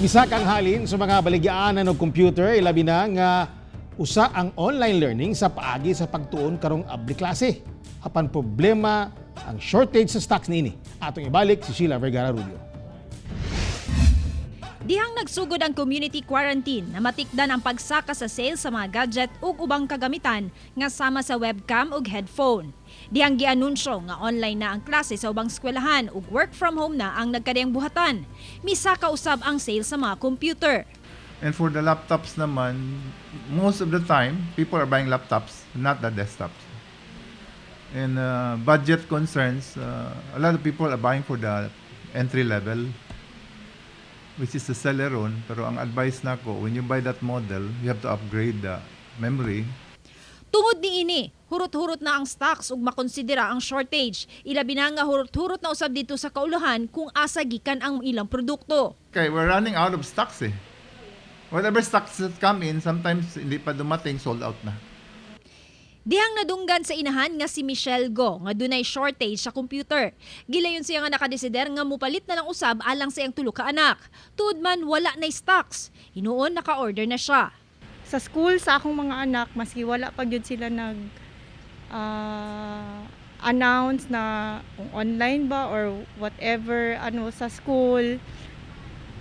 Misaka ang halin sa mga baligyaanan og computer, ilabi na nga usa ang online learning sa paagi sa pagtuon karong abli klase. Apan problema ang shortage sa stocks niini. Atong ibalik si Sheila Vergara Rubio. Dihang nagsugod ang community quarantine, namatikdan ang pagsaka sa sales sa mga gadget ug ubang kagamitan nga sama sa webcam ug headphone. Dihang gianunsyo nga online na ang klase sa ubang eskwelahan ug work from home na ang nagkadiyang buhatan. Misaka usab ang sales sa mga computer. And for the laptops naman, most of the time, people are buying laptops, not the desktops. And budget concerns, a lot of people are buying for the entry level, which is the Celeron. Pero ang advice nako, when you buy that model, you have to upgrade the memory. Tungod niini, hurot-hurot na ang stocks ug makonsidera ang shortage. Ilabi na nga hurot-hurot na usab didto sa kaulahan kung asa gikan ang ilang produkto. Okay, we're running out of stocks eh. Whatever stocks that come in, sometimes hindi pa dumating, sold out na. Dihang nadunggan sa inahan nga si Michelle Go nga dunay shortage sa computer. Gilayon siya nga nakadesider nga mupalit na lang usab alang sa iyang tulo ka anak. Tuod man wala na stocks. Hinuon naka-order na siya. Sa school sa akong mga anak, maski wala pa gyud sila nag announce na kung online ba or whatever ano sa school,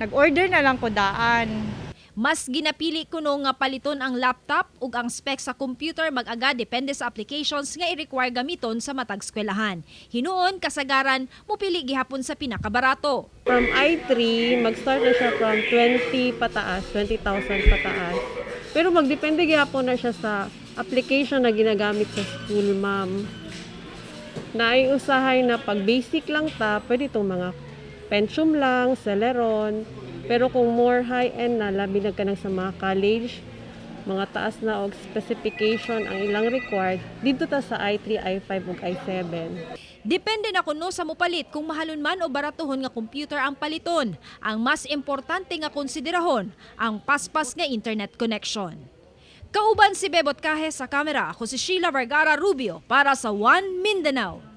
nag-order na lang ko daan. Mas ginapili kuno nga paliton ang laptop ug ang spec sa computer mag-aga depende sa applications nga i-require gamiton sa matag eskwelahan. Hinuon kasagaran mupili gihapon sa pinakabarato. From i3, mag-start na siya from 20 pataas, 20,000 pataas. Pero magdepende gihapon na siya sa application na ginagamit sa school, ma'am. Naay usahay na pag basic lang ta, pwede itong mga Pentium lang, Celeron. Pero kung more high-end na, labi na kanang sa mga college, mga taas na og specification ang ilang required, didto ta sa i3, i5 ug i7. Depende na kuno sa mupalit kung mahalon man o baratuhon nga computer ang paliton. Ang mas importante nga konsiderahon, ang paspas nga internet connection. Kauban si Bebot Cajes sa kamera, ako si Sheila Vergara Rubio para sa One Mindanao.